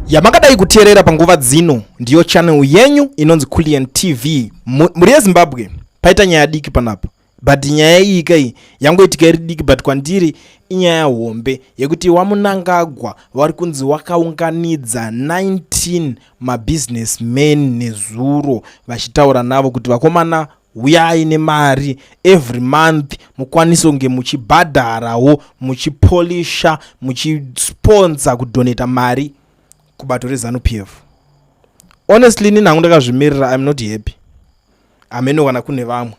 Yamakadai kuteerera panguva dzino ndiyo channel yenyu inonzi Kulliant TV. Mhuri yeZimbabwe, paita nyaya diki panapa, but nyaya iyi kai yangoitika iri diki, but kwandiri inyaya hombe yekuti waMunangagwa vari kunzi wakaunganidza 19 mabusinessmen nezuro, vachitaura navo kuti vakomana, uyai nemari every month mukwanise kunge muchibhadharawo, muchipolisha, muchisponsa, kudonata mari kubato reZANU PF. Honestly, ini hangu ndakazvimirira, I'm not happy. Hameno kana kune vamwe.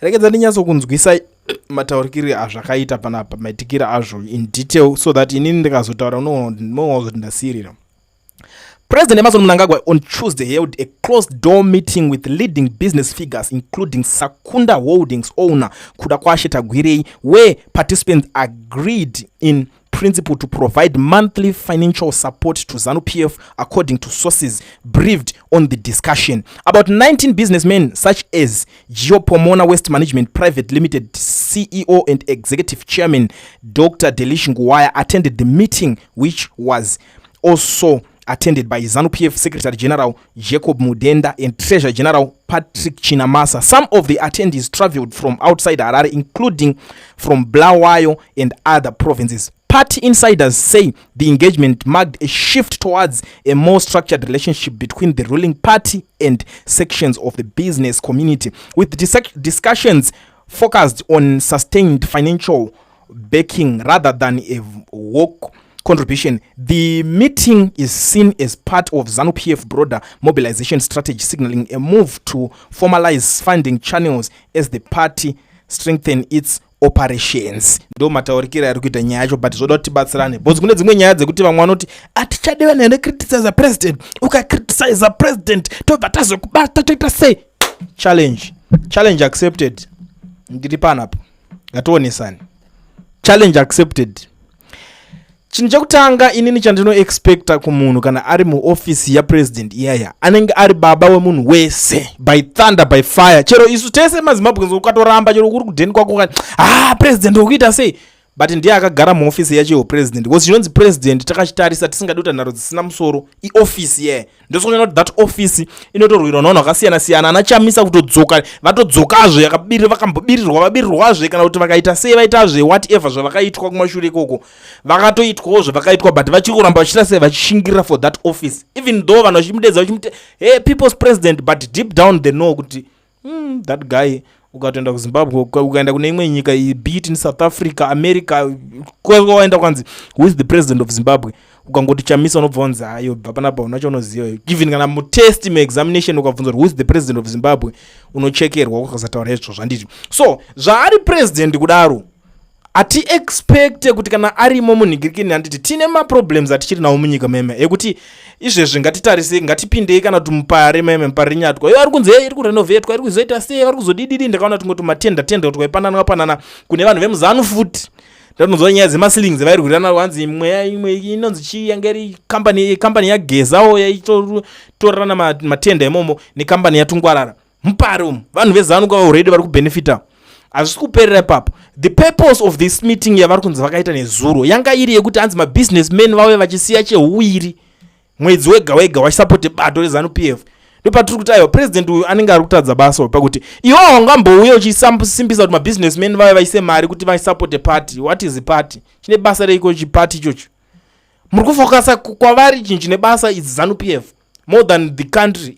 Regedza ndinyatsokunzwisa mataurikiri azvakaita panapa, maitikiro azvo in detail, so that inini ndikazotaura unoona kuti ndasiyirira. President Emmerson Mnangagwa on Tuesday held a closed-door meeting with leading business figures, including Sakunda Holdings owner Kudakwashe Tagwirei, where participants agreed in principle to provide monthly financial support to ZANU-PF, according to sources briefed on the discussion. About 19 businessmen, such as Geo Pomona Waste Management Private Limited CEO and Executive Chairman Dr. Delish Nguwaya, attended the meeting, which was also attended by ZANU-PF Secretary General Jacob Mudenda and Treasurer General Patrick Chinamasa. Some of the attendees traveled from outside Harare, including from Bulawayo and other provinces. Party insiders say the engagement marked a shift towards a more structured relationship between the ruling party and sections of the business community, with discussions focused on sustained financial backing rather than a walk contribution. The meeting is seen as part of ZANU PF broader mobilization strategy, signaling a move to formalize funding channels as the party strengthen its operations. Ndo mataurikiro ari kuita nyaya yacho, but zvoda kuti tibatsirane, because kune dzimwe nyaya dzekuti vamwe vanoti hatichadi vanhu vanocriticiza president. Ukacriticiza president, tobva tazokubata, toita sei? Challenge, challenge accepted. Ndiri panapa, ngationesani. Challenge accepted. Chinhu chekutanga inini chandinoexpecta kumunhu kana ari muofisi yapresident iyaya, anenge ari baba wemunhu wese, by thunder, by fire. Chero isu tese maZimbabweans, ukatoramba, chero uri kudheni kwako, ah, president wokuita sei, but ndiye akagara muofisi yacho yepresident, because chinonzi president takachitarisa, tisingadi kuita nharo dzisina musoro, iofisi ye ndosonyana kuti that office inotorwirwa navanhu vakasiyana siyana. Ana Chamisa kutodzoka, vatodzokazve, vakambobirirwa, vabirirwazve, kana kuti vakaita sei, vaitazve whatever zvavakaitwa kumashure ikoko, vakatoitwawo zvavakaitwa, but vachiri kuramba vachiita sei, vachishingirira for that office, even though vanhu vachimudedza, vachimuti, "Hey, people's president," but deep down they know kuti that guy, ukatoenda kuZimbabwe, ukaenda kune imwe nyika, be it in South Africa, America, waenda kwanzi, "Who is the president of Zimbabwe?" ukangoti Chamisa, unobva wanzi, "Hayo, bva panapa, unacho unoziva." Even kana mutest, muexamination, ukabvunza kuti, "Who is the president of Zimbabwe?" unochekerwa ukasataura izvo zvanditi. So zvaari president kudaro, hatiexpecte kuti kana arimo munhingirikini, handiti tine maproblems atichiri nawo munyika meme, ekuti izvezvi ngatitarisei, ngatipindei kana kuti mupare meme, mupare nyatwa iyo ari kunzi iri kurenovetwa, iri kuzoita sei, vari kuzodididi. Ndakaona tingoti matenda tenda kuti kwaipanana panana kune vanhu vemuZANU futi. Ndatinonzwa nyaya dzemaceiling vairwirana, hanzi mweya imwe inonzi chii, yanga iri kambani yaGezawo, yaitotorerana matenda imomo nekambani yaTungwarara mupare umu. Vanhu veZANU kwa already vari kubenefita. Hazvisi kuperera ipapo. The purpose of this meeting yavari kunzi vakaita nezuro yanga iri yekuti hanzi mabusinessmen vauye vachisiya cheuwiri mwedzi wega wega, vachisapote bato reZANU PF. Ndopatiri kuti aiwa, president uyu anenge ari kutadza basa, pakuti iwo wangambouya uchisimbisa kuti mabusinessmen vauye vaise mari kuti vasapote party. What is party? Chine basa reiko chipati ichocho? Muri kufokasa kwavari chinhu chine basa is ZANU PF more than the country.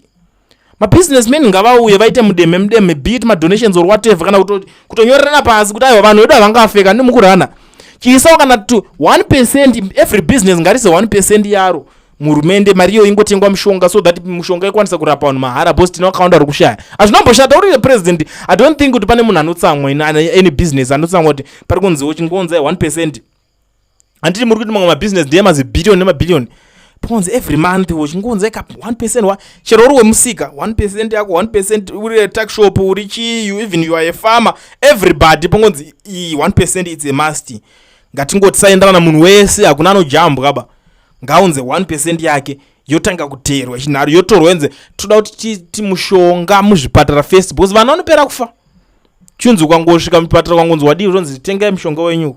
Mabusinessmen ngavauye vaite mudeme mudeme, be it madonations or whatever, kana kutonyorerana pasi kuti aiwa, vanhu vedu havangafeka nemukurana, chiisawo kana to 1%. Every business ngarise 1% yaro muhurumende, mari iyo ingotengwa mushonga, so that mushonga ikwanisa kurapa vanhu mahara, because tine vakawanda vari kushaya. Hazvinomboshata uri president. I don't think kuti pane munhu anotsamwa, any business anotsamwa kuti pari kunziwo chingonzai 1%. Handiti muri kuti mamwe mabusiness ndeye mazibhiliyoni nemabhiliyoni? Ponzi every month uchingonzai ka 1%, wa chero uri wemusika, 1% yako, 1%, uri tuckshop, uri chii, even you are a farmer, everybody, pongonzi iyi 1%, it's a must. Ngatingoti saenderana munhu wese, hakuna anojambwa ba, ngaunze 1% yake, yotanga kuteerwa chinharo, yotorwa enze toda kuti timushonga muzvipatara first, because vanhu vanopera kufa. Chinzi ukangosvika muchipatara, kwangonzi wadii, utonzi tengai mushonga wenyu.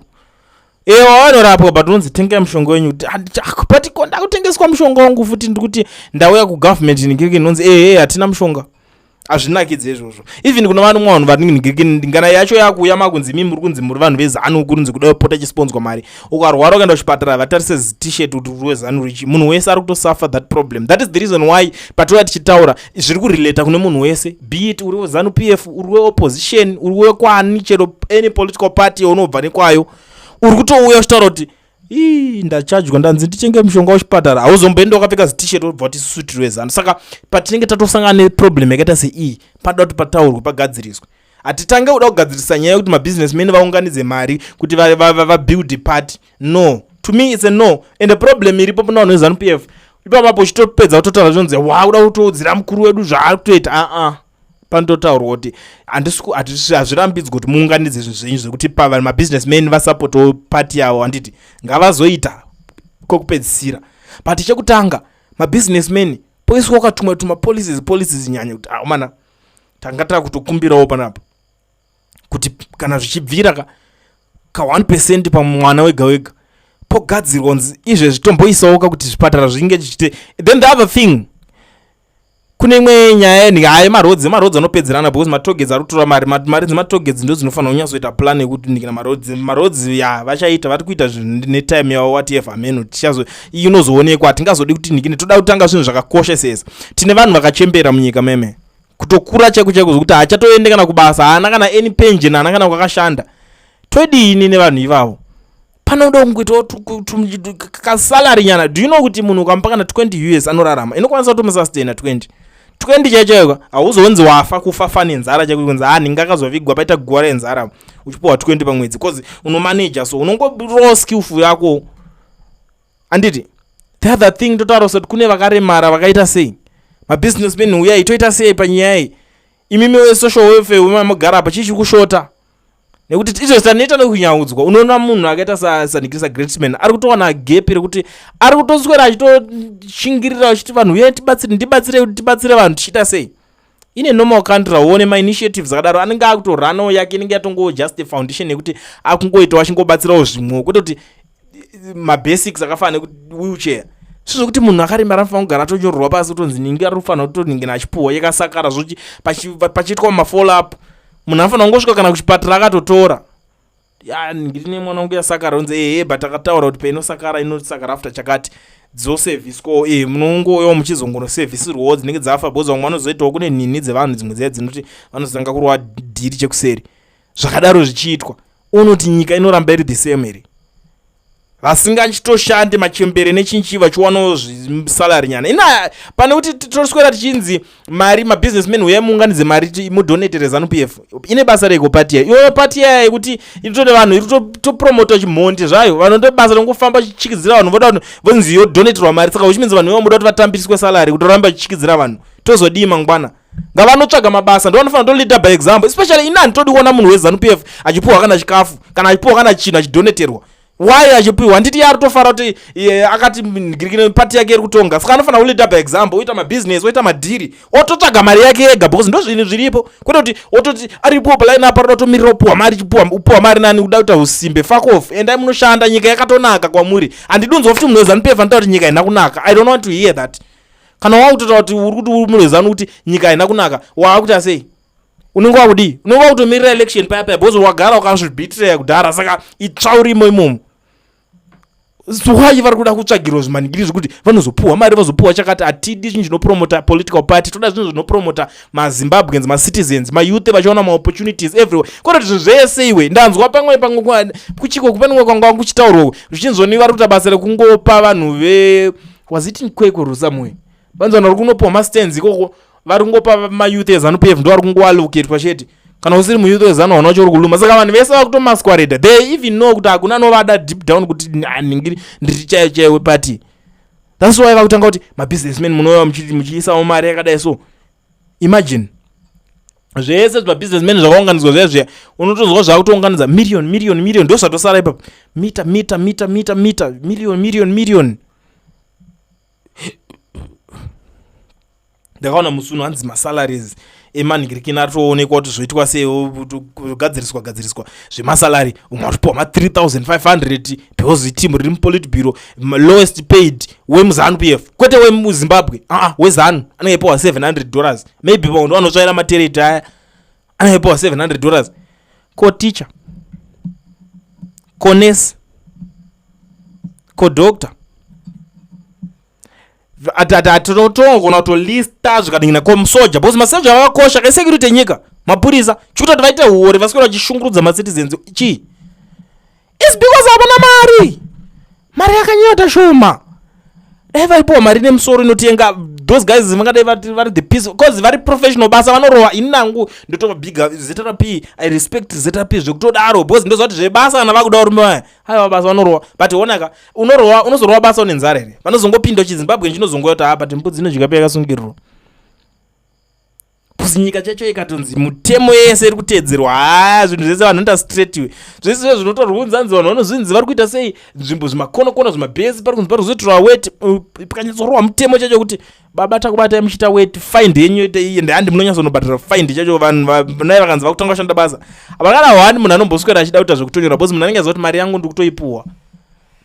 Ewa, vanorapwa, but unonzi tengai mushonga wenyu. But ko ndakutengeswa mushonga wangu futi, ndikuti ndauya kugovernment ningiriki, inonzi ehe, hatina mushonga. Hazvinakidzi izvozvo. Even kuna vanhu, vanhu vari ngana yacho yakuuya, makunzi imi muri kunzi muri vanhu veZANU, kurunzi kuda kupota chisponzwa mari. Ukarwara ukaenda kuchipatara, vatarise T-shirt kuti uri weZANU richi. Munhu wese ari kutosuffer that problem. That is the reason why patouya tichitaura zviri kurelata kune munhu wese, be it uri weZANU PF, uri weopposition, uri wekwani, chero any political party yaunobva nekwayo, uri kutouya uchitaura kuti ii, ndachajwa, ndanzi nditenge mushonga wechipatara. Hauzomboenda wakapfeka ziT-shirt wobva kuti isusu tiri weZANU. Saka patinenge tatosangana neproblem yakaita seiyi, panoda kuti pataurwe, pagadziriswe. Hatitange kuda kugadzirisa nyaya yekuti mabusinessmen vaunganidze mari kuti vabuild party. No, to me it's a no. And the problem iripo pana vanhu veZANU PF ipapapo, uchitopedza kutotaura, zvonzi wakuda kutoudzira mukuru wedu zvaari kutoita. Aa, panototaurwa kuti hazvirambidzwi kuti muunganidze zvinhu zvenyu zvekuti pavanhu mabusinessmen vasapotawo party yavo, handiti? Ngavazoita kokupedzisira, but chekutanga mabusinessmen poiswa katumwe tumapolicies, policies nyanya kuti aumana tanga takutokumbirawo panapa kuti kana zvichibvira ka 1% pamwana wega wega pogadzirwa, kunzi izvezvi tomboisawo kakuti zvipatara zvinge zvichite. Then the other thing, kune imwe nyaya hayi, maroads. Maroads anopedzerana because matollgates ari kutora mari. Mari dzematollgates ndo dzinofanira kunyatsoita plan yekuti ndikina maroads. Maroads ya vachaita, vari kuita zvinhu netime yavo, whatever, ameno tichazo inozoonekwa. Hatingazodi kuti ndikine, toda kutanga zvinhu zvakakoshesesa. Tine vanhu vakachembera munyika meme, kutokura chaiko chaiko, zvokuti haachatoende kana kubasa, haana kana any pension, haana kana kwakashanda. Todini nevanhu ivavo? Panoda kungoitawo kasalary nyana. Do you know kuti munhu ukamupa kana 20 US anorarama, inokwanisa kutomusustaina? 20 20 chaiyo chaiyo, hauzonzi wafa kufafa nenzara chaiko, kunzi ha, ninge akazovigwa paita guva renzara, uchipiwa 20 pamwedzi, because unomaneja, so unongorowo skillful yako, handiti? The other thing, totaura kuti kune vakaremara vakaita sei? Mabusinessmen, uyai, toita sei panyaya iyi? Imimi wesocial welfare wemamugara apa, chii chiri kushota? Nekuti izvo tanoita nekunyaudzwa. Unoona munhu akaita sanikisa Greatman ari kutowana gap rekuti ari kutoswera achitoshingirira achiti vanhu uyai tibatsire, ndibatsire kuti tibatsire vanhu, tichiita sei? Ine normal country auone mainitiatives akadaro. Anenge akutoranawo yake, inenge yatongo just a foundation yekuti akungoitawo achingobatsirawo zvimwewo, kwete kuti mabasics akafanana nekuti wheelchair. Sizvokuti munhu akaremara anofanira kugara atonyorerwa pasi kutonzi ningi ari kufanira kutoningina achipuhwa yakasakara zvochi pachiitwa mafollow up. Munhu anofanira kungosvika kana kuchipatara akatotora ya, ndiri nemwana wangu, yasakara, unzi ehe, but akataura kuti painosakara inosakara after chakati, dzoserviswawo. E, munongoyawo muchizongonoservisirwawo dzinenge dzafa, because vamwe vanozoitawo kune nini dzevanhu dzimwe dziya dzinoti vanozotanga kurova dhiri chekuseri. Zvakadaro zvichiitwa, unoti nyika inoramba iri the same here? Vasingachitoshandi, machembere nechinchi, vachiwanawo salary nyana ina. Pane kuti toswera tichinzi mari, mabusinessmen uyai muunganidze mari mudonatere ZANU PF, ine basa reiko party yayo? Iyoyo party yaya yekuti itode vanhu, iri kutopromota chimhondi zvayo. Vanoto basa rekungofamba chichikidzira vanhu, voda vonzi yodonaterwa mari. Saka which means vanhu ivo muda kuti vatambiriswe salary kuti varambe vachichikidzira vanhu. Tozodii mangwana? Ngavanotsvaga mabasa, ndo vanofanira kutoleada by example. Especially ini handitodi kuona munhu weZANU PF achipiwa kana chikafu, kana achipiwa kana chinhu, achidonaterwa. Why achipiwa? Handiti iye ari kutofara kuti akati party yake iri kutonga? Saka anofanira kuleada by example, oita mabusiness, oita madhiri, ototsvaga mari yake ega, because ndo zvinhu zviripo. Kwete kuti ototi aripo paline apa, roda kutomirira upiwa mari, chipuwa upiwa mari nani, kuda kuita usimbe. Fuck off, endai munoshanda. Nyika yakatonaka kwamuri. Handidunzwa futi munhu weZANU PF anotaura kuti nyika haina kunaka. I don't want to hear that. Kana wakutotaura kuti uri kuti uri munhu weZANU kuti nyika haina kunaka, waakuita sei? Unenge wakudii? Unenge wakutomirira election paya paya, because wagara wakazvibhitireya kudhara. Saka itsva urimo imomo. Why vari kuda kutsvagirwa zvimaningiri zvekuti vanozopuhwa mari, vazopuhwa chakati? Hatidi zvinhu zvinopromota political party, toda zvinhu zvinopromota maZimbabweans, macitizens, mayouth vachiona maopportunities everywhere, kwete kuti zvinhu zvese. Iwe, ndanzwa pamwe pamwe kuchiko kupanimwe kwanga kuchitaurwa zvichinzoni vari kuita basa rekungopa vanhu ve, was it Kwekwe or somewhere, vanzi vanhu vari kunopiwa mastands ikoko, vari kungopa mayouth eZANU PF, ndo vari kungoallocatwa chete. Kana usiri muyouth weZANU, hauna chauri kuluma. Saka vanhu vese vakutomasquerada. They even know kuti hakuna anovada deep down kuti ningiri ndiri chaiyo chaiyo weparty. That's why vakutanga kuti mabusinessmen munouya muchiisawo mari yakadai. So imagine zvese zvimabusinessmen zvakaunganidzwa zviya zviya, unotonzwa zvakutounganidza million, million, million, ndo zvatosara ipapo, mita, mita, mita, mita, mita, million, million, million. Ndakaona musi uno hanzi masalaries emanhikirikini atoonekwa kuti zvoitwa sei, gadziriswa gadziriswa zvemasalary. Umwe atopiwa ma3500 because team riri mupolitburo, lowest paid wemuZANU PF, kwete wemuZimbabwe, aa, weZANU, anenge aipiwa $700. Maybe pamwe ndo vanotsvaira matereti aya, anenge aipiwa $700. Ko teacher, ko nurse, ko doctor? Totogona kutolista zvikadingina. Ko musoja? Because masoja vakakosha kaisecurity yenyika. Mapurisa, chikutoti vaite huori, vaswera vachishungurudza macitizens, chii? Is because havana mari. Mari yakanyanya shoma. Dai vaipiwa mari nemusoro inotenga, those guys vangadai vari the peace, because vari professional, basa vanorova. Ini nangu ndotobhiga ZRP. I respect ZRP zvekutodaro, because ndoziva kuti zvebasa kana vakuda varume vaya, aiwa, basa vanorova. But onaka, unorova, unozorova basa une nzara here? Vanozongopinda chiZimbabwe chinozongoya kuti ha, but mbudzi inodya payakasungirirwa. Kuzi nyika chacho ikatonzi mutemo yese iri kuteedzerwa, ha, zvinhu zvese vanhu vanoita straight. Zvese zvinotorwa kunzanzi vanhu vanozvinzi vari kuita sei, nzvimbo zvimakonokono, zvimabhesi, pari kunzi pari kuzoitirwa weti, pakanyatsorohwa mutemo chacho kuti baba takubatai muchiita weti, fine yenyu ende handi munonyatsonobhadhara fine chacho. Vanhu nai vakanzi vakutanga kushanda basa, havakana one munhu anomboswera achida kuita zvekutonyora, because munhu anenge aziva kuti mari yangu ndikutoipuhwa.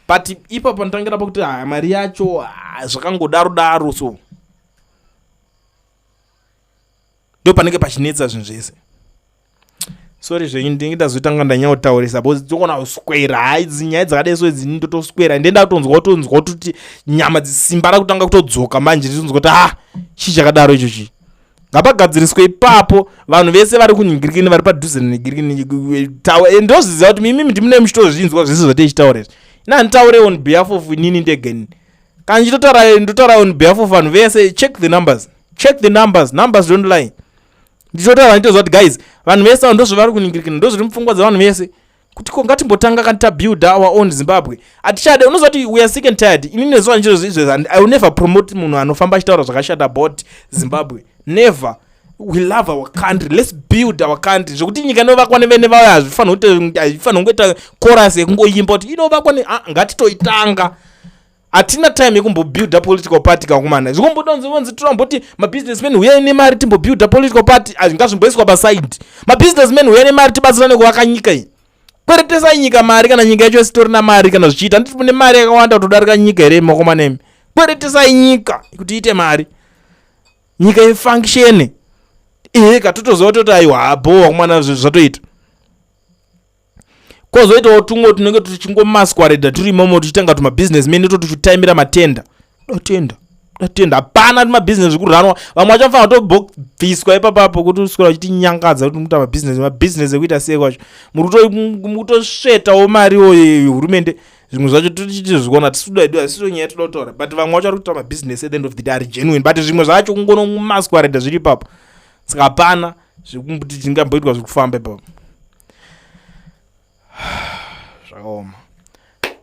But ipapo panotangira pakuti ha, mari yacho zvakangodaro daro, so ndo panenge pachinetsa zvinhu zvese. Sorry zvenyu, ndinenge ndazotanga ndanyautaurisa, because tokona kuswera. Hai, idzi nyaya dzakadai so idzi, ndotoswera, ndenda kutonzwa, kutonzwa kutoti nyama dzisimba rakutanga kutodzoka manje. Nditonzwa kuti ah, chii chakadaro icho? Chii? Ngapagadziriswe ipapo. Vanhu vese vari kunhingirikini, vari padhuze nenhingirikini, ndozviziva kuti mimimi ndimune muchitozvinzwa zvese zvateichitaura izvi. Ina handitaure on behalf of inini ndegeni. Kana ndichitotaura, ndotaura on behalf of vanhu vese. Check the numbers, check the numbers, numbers don't lie. Ndichotaura, nditoziva kuti guys, vanhu vese ava ndozvavari kuningirikina, ndozviri mupfungwa dzevanhu vese kuti ko ngatimbotanga kani tabuild our own Zimbabwe. Hatichade, unoziva kuti we are sick and tired. Inini nezuva ndichiro izvezvi, I will never promote munhu anofamba achitaura zvakashata about Zimbabwe, never. We love our country, let's build our country. Zvekuti nyika inovakwa nevene vayo, hazvifaniri kungoita chorus yekungoimba kuti inovakwa ne, ah, ngatitoitanga. Hatina time yekumbobuilda political party kakumana zvikumbodonzonzi tiramboti mabusinessmen huyai nemari timbobuilda political party. Hazvingazvimboiswa paside. Mabusinessmen huyai nemari tibatsirane kuvaka nyika iyi. Kweretesai nyika mari kana nyika yacho isitorina mari. Kana zvichiita, nditi mune mari yakawanda kutodarika nyika here makomanemi? Kweretesai nyika kuti iite mari, nyika ifunctione. Eheka, totoziva toti aiwa, habowa kumana zvatoita. Kwozoitawo tumwe tunenge tuchingomasquerada turi imomo, tuchitanga tumabusinessmen to tuchitaimira matenda, datenda, datenda. Hapana tumabhizinesi zvikuranwa. Vamwe vacho vafanira kutobviswa ipapapo, kuti uswera uchitinyangadza kuti muita mabhizinesi. Mabhizinesi ekuita sei kwacho? Muri kutosvetawo mariwo yehurumende. Zvimwe zvacho tichitizviona, tisikuda, asiso nyaya toda kutaura. But vamwe vacho vari kuita mabhizinesi, at the end of the day ari genuine, but zvimwe zvacho kungonomasquerada zviri ipapo. Saka hapana zvekuti tingamboitwa zvekufamba ipapo. Zvakaoma.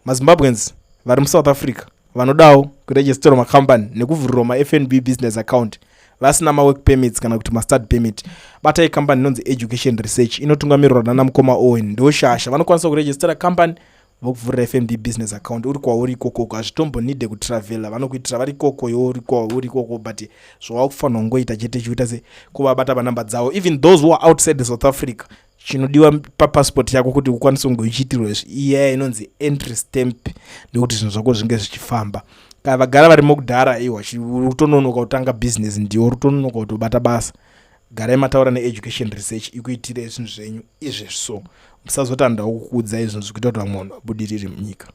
MaZimbabweans vari muSouth Africa vanodawo kurejistera makambani nekuvhurirwa maFNB business account vasina mawork permits kana kuti mastudy permit, batai kambani inonzi Education Research, inotungamirirwa nana mukoma Owen. Ndoshasha, vanokwanisa kurejistera kambani, vokuvhurira FNB business account uri kwauri ikokoko. Hazvitombonide kutravhela, vanokuitira vari ikoko, iwe uri kwauri ikoko. But zvawakufanira kungoita chete, chiita se kuvabata panhamba dzavo. Even those who are outside South Africa, chinodiwa papassport yako kuti ukwanise kunge uchiitirwa izvi, iyaya inonzi entry stamp, ndekuti zvinhu zvako zvinge zvichifamba. Kana vagara varimo kudhara, iwa uri kutononoka kutanga business, ndiwo uri kutononoka kutobata basa. Garai mataura neEducation Research ikuitire zvinhu zvenyu izvezvi, so musazoti handawo kukuudzai zvinhu zvikuita kuti vamwe vanhu vabudirire munyika.